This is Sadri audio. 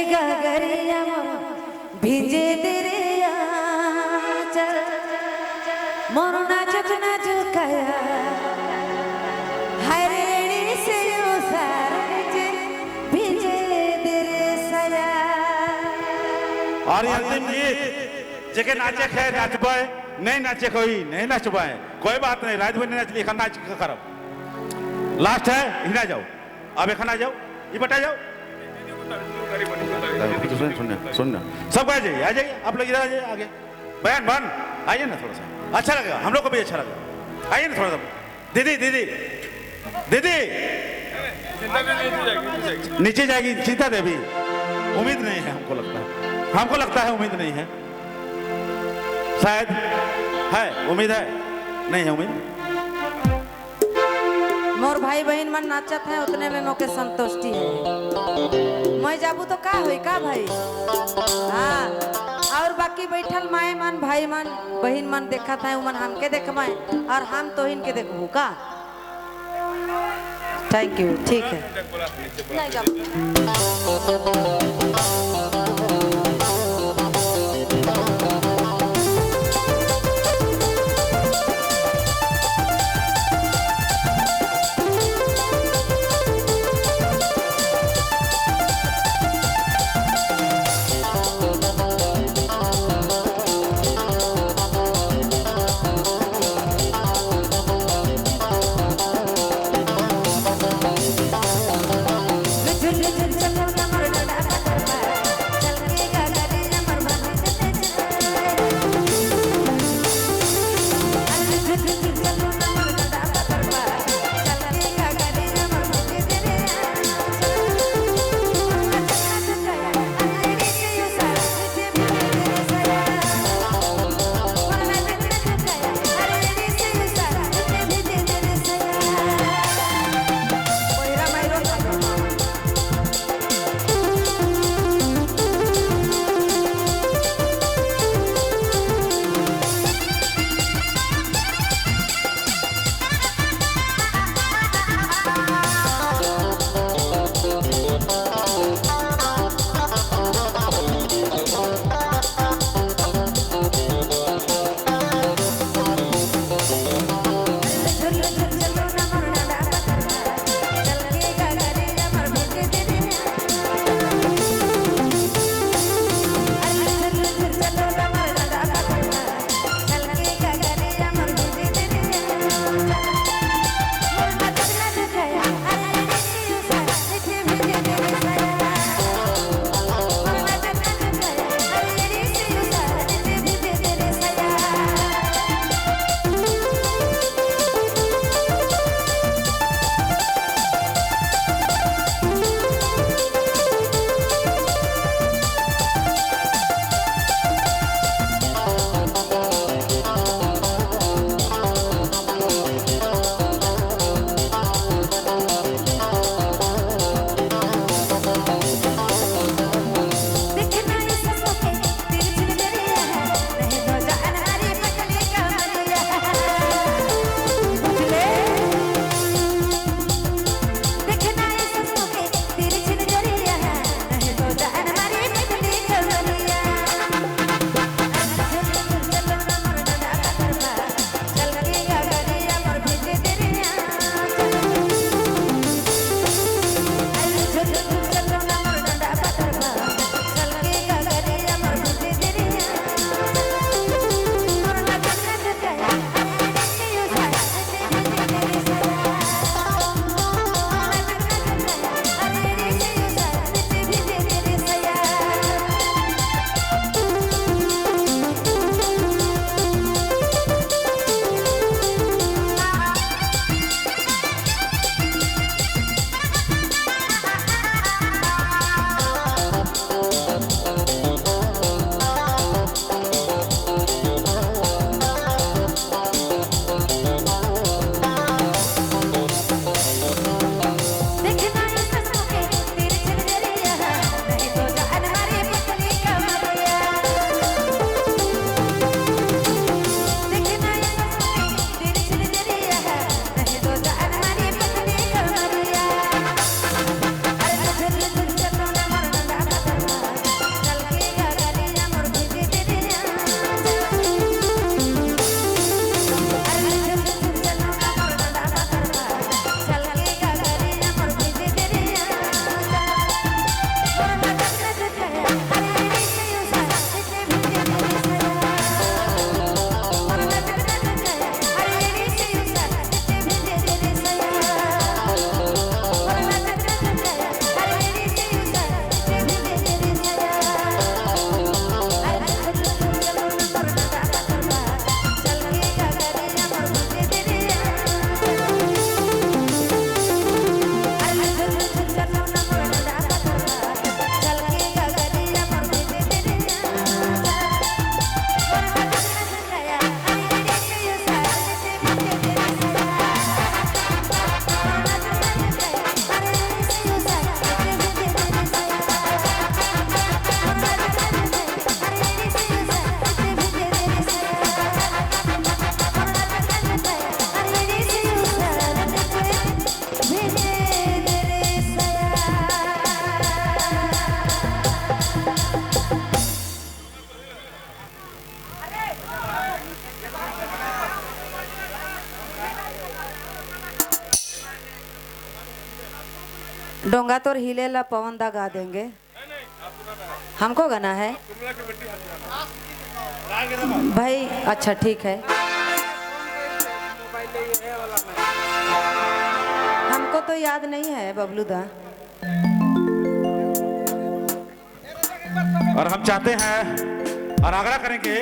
गगरिया मोर भिंजे दे रे आंचल, मोर नाजुक नाजुक काया हरेणी से उसार नीचे भिंजे दे रे साया। और ये अंतिम गीत जेके नाचे है नाचबाए, नहीं नाचे कोई नहीं नाचबाए, कोई बात नहीं, रात भर नहीं नाचली एखन नाच करब। लास्ट है, हिना जाओ, अब एखन आ जाओ, ये बता जाओ। सुनना सुनना सब आ जाइए, आ जाइए आप लोग इधर आ जाइए आगे। बयान बन आइए ना, थोड़ा सा अच्छा लगेगा, हम लोग को भी अच्छा लगेगा। आइए ना थोड़ा सा, दीदी दीदी दीदी नीचे जाएगी चिंता देवी, उम्मीद नहीं है हमको, लगता है हमको लगता है उम्मीद नहीं है, शायद है उम्मीद है, नहीं है उम्मीद। मोर भाई बहन मन नाचत है उतने में मोके संतुष्टि है। मैं जाबू तो का होई का भाई? हाँ, और बाकी बैठल माए मन भाई मन बहन मन देखत है, उमन हमके देखमाए और हम तो इनके देखबू का। Thank you, ठीक है। नहीं जाबू। डोंगा तोर हिले ला पवन दा गा देंगे। हमको गाना है भाई। अच्छा ठीक है, हमको तो याद नहीं है बबलू दा। और हम चाहते हैं और आग्रह करेंगे।